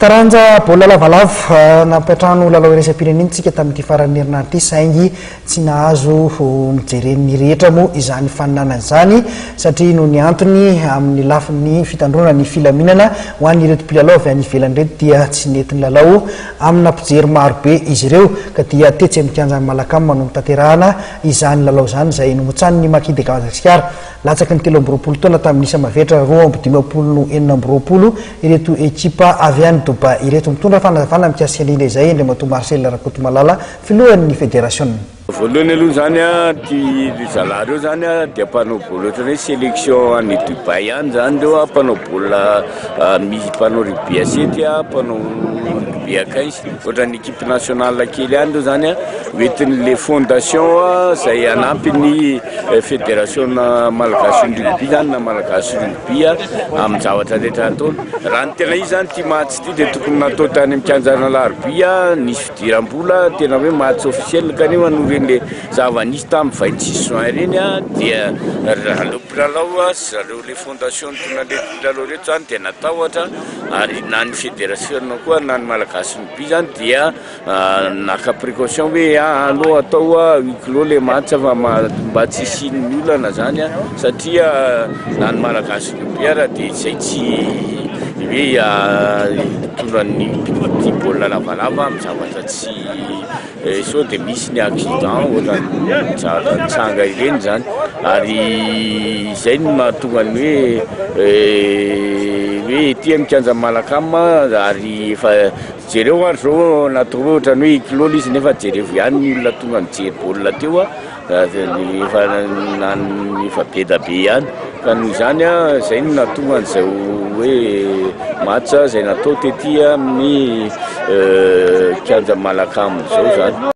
Taranja baolina lavalava, nampiantrano lalao iraisam-pirenena isika tamin'ity faran'ny herinandro ity saingy tsy nahazo nojeren'ny rehetra moa izany faninanana izany satria noho ny antony amin'ny lafiny fitandroana ny filaminana ho an'ireto mpilalao avy any ivelany ireto dia tsy nety nilalao amina mpijery marobe izy ireo ka dia tetsy amin'ny kianjan'i Malacam no notanterahana izany lalao izany izay nomotsanin'ny Maki de Gasikara Latsaky ny 23 taona tamin'ny isa mavetra 52 no 26 ireto ekipa avy any Dubaï ireto. Mitondra fanazavana mikasika indrindra izay Andriamatoa Marcel Rakotomalala, filohan'ny federasiona. Voalohany aloha izany ity ry zalahy ireo izany dia mpanao baolina ohatran'ny hoe sélection any Dubaï any izany ireo, mpanao baolina misy mpanao rugby à sept, mpanao rugby à quinze, ohatran'ny équipe nationale kely any ireo izany hoentin'ilay fondation izay hanampy ny Federasiona malagasin'ny rugby zany na malagasy rugby amin'ny zavatra rehetra ataony. Raha ny tena izy zany ity match ity dia tokony natao tany amin'ny kianjan'Alarobia, nisy fidiram-bola, tena hoe match officiel kanefa noho ireny le zava-nisy tamin'ny 26 juin ireny dia aleo mpilalao sy zareo le fondation nitondra an'ireto mpilalao ireto zany dia natahotra ary na ny federasiona koa na ny malagasy rugby zany dia Naka précaution hoe aleo atao huis clos le match fa mba tsy hisian'ny olana zany satria na ny Malagasy rugby ara dia izay tsy hoe hitondra ny ity baolina lavalava amin'ny zavatra tsy sao dia misy ny accident ohatran'ny zavatra nitranga ireny zany ary izay no nahatonga ny hoe hoe ety amin'ny kianjan'i Malacam ary efa Jereo ary zao natao hoe ohatran'ny hoe huis clos le izy nefa jerevo ihany ny olona tonga nijery baolina teo a, efa efa be da be ihany ka noho izany a zay no nahatonga an'izay hoe match zay natao tety amin'ny kianja Malacam zao zany.